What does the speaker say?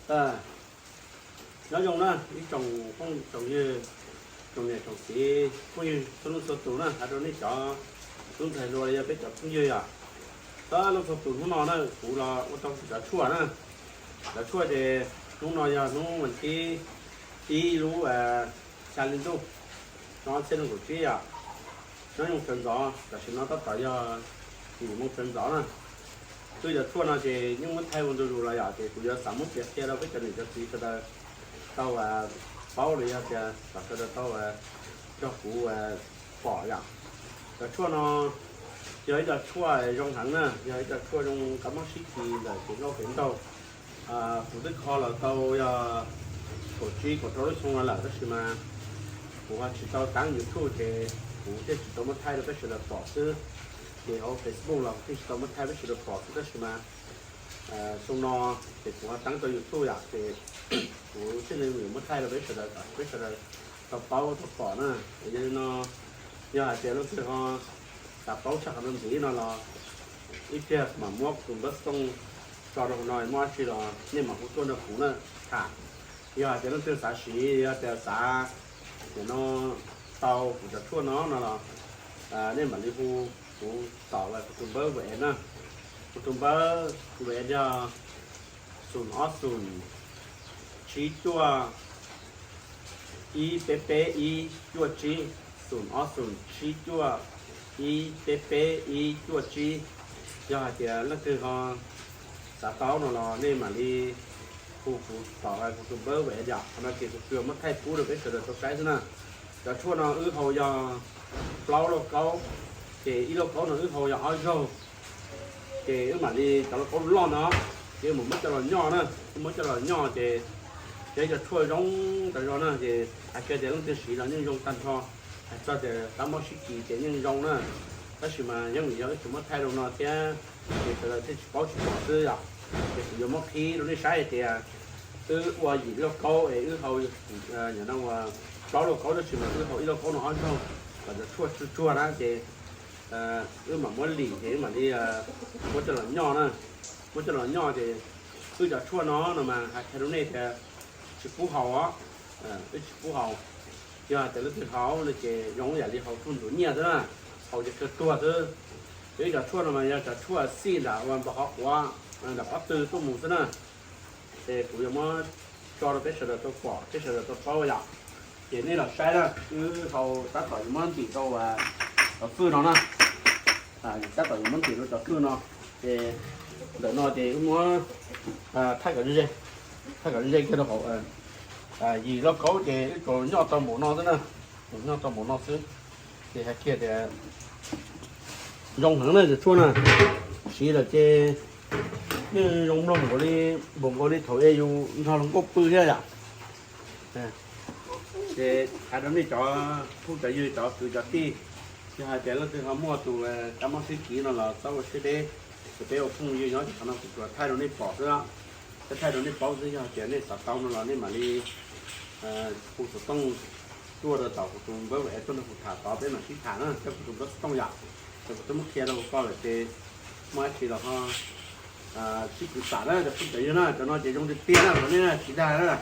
Nyob zoo na ib tsoom phooj tsoom ywg, tsoom niam tsoom txiv phooj ywg txhua leej txhua tus na, hais rau nej cov tub ntxhais hluas los yog peb cov phooj ywg yom. Txhua leej txhua tus, hnub no na kuv los ua tau cov tshuaj na. Cov tshuaj ces hnub no yog hnub vas thib ib lub xya hli ntuj, xyoo ob txhiab nees nkaum tsib yom. Nyob zoo sawv ntxov, tam sim no tab tom yog yim moos sawv ntxov na. Twb cov tshuaj no ces yeej muab thaij ua ntu zus los yom, ces kuv yuav xav muab piav qhia rau peb cov niam cov txiv sawv daws tau paub los yog tias kom sawv daws tau nrog kuv pom yom. Cov tshuaj no yog ib co tshuaj zoo heev na, yog ib co tshuaj zoo kab mob sib kis ntawm kev nkauj kev nraug. Kuv twb kho los tau yog kaum tsib kaum rau lub xyoo no lawm, tab sis mas kuv ho tsis tau teeb YouTube ces kuv thiaj tsis tau muab thaij rau peb sawv daws pom xwb. Ces hauv Facebook los kuv thiaj tsis tau muab thaij peb sawv daws pom xwb, tab sis mas xyoo no ces kuv ho teeb rau YouTube yom, ces kuv thiaj li yuav muab thaij rau peb sawv daws kom peb sawv daws tau paub tau pom na. Yog li no, yog hais tias leej twg ho xav paub tshaj qhov no ntxiv no los ib pliag mam muab kuv tus npawb xov tooj tso rau hauv no, muaj dab tsi los nej mam hu tuaj nrog kuv na tham. Yog hais tias leej twg xav siv, yog tias xav nim no tau kuv cov tshuaj no no los nej mam li hu kuv tom kuv tus npawb WhatsApp na. Kuv tus npawb WhatsApp yog xoom ob xoom tsib cuaj ib peb peb ib cuaj tsib, xoom ob xoom tsib cuaj ib peb peb ib cuaj tsib. Yog hais tias leej twg ho xav tau no los nej mam li hu kuv tom kuv tus npawb WhatsApp yom. Qhov no ces kuv tsuas muab thaij pub rau peb sawv daws tau saib xwb na. Cov tshuaj no wb hau yog plaub lauj kaub, ces ib lauj kaub no wb hau yog ob zaug. Ces wb mam li cov lauj kaub loj no, ces wb mam muab coj los nyoj na, wb muab coj los nyoj ces yog ib co tshuaj zoo tas zog na, ces hais kiag tias leej twg siv los yeej zoo tag nrho. Hais txog tias kab mob sib kis ces yeej zoo na, tab sis mas yeej vim yog wb tsis muab thaij rau no thiab, ces sawv daws thiaj tsis paub tsis pom xwb yom. Ces kuv yuav muab qhib rau nej saib hais tias wb ua yim lauj kaub es wb hau, no ua plaub lauj kaub tab sis mas wb hau ib lauj kaub no ob zaug, kom cov tshuaj tsuag tsuag na ces wb mam muab lim ces wb mam li muab coj los nyoj na. Muab coj los nyoj ces wb cov tshuaj no no mas hais qhia rau nej tias tsis pub haus os, wb tsis pub haus. Yog hais tias leej twg haus no ces zoo yam li haus tshuaj ntxuav nyiaj xwb na, haus ces kawg tuag xwb. Ces wb cov tshuaj no mas yog cov tshuaj xij nram ua npog qhov quav, nram pob tw tuaj mus xwb na. Ces kuv yuav muab tso rau peb sawv daws tau pom, peb sawv daws tau paub yom. Ces nej los saib na, wb hau tab tom yuav muab ntim rau cov fwj no na. Tab tom yuav muab ntim rau cov fwj no. Ces ntawm no ces wb muab thaij kom ze, thaij kom ze kiag rau hauv. Yim lauj kaub ces wb tsuas nyoj tau npaum no xwb na, nyoj tau npaum no xwb. Ces hais kiag tias zoo heev na cov tshuaj na, siv lawm ces yeej zoo mloog npaum li, npaum nkaus li thaum es yus nrog luag nkauj pw thiab yom. Ces hais rau nej cov phooj cov ywg cov kwv cov tij, yog hais tias leej twg ho muaj tus kab mob sib kis no los txhob ua siab deb, ces peb ua phooj ywg nyob ces qhov no kuv tsuas thaij rau nej pom xwb, thaij rau nej paub xwb. Yog hais tias nej xav tau no los nej mam li hu xov tooj tuaj rau tom kuv tus npawb WhatsApp tuaj nrog kuv tham tod peb mam sib tham na, thiab kuv tus npawb xov tooj yom. Ces kuv twb muab qhia rau koj lawm ces muaj dab tsi los ho sib kwv xam na cov phooj cov ywg na. Cov no ces zoo tiag tiag na, cov nej tsis dag na.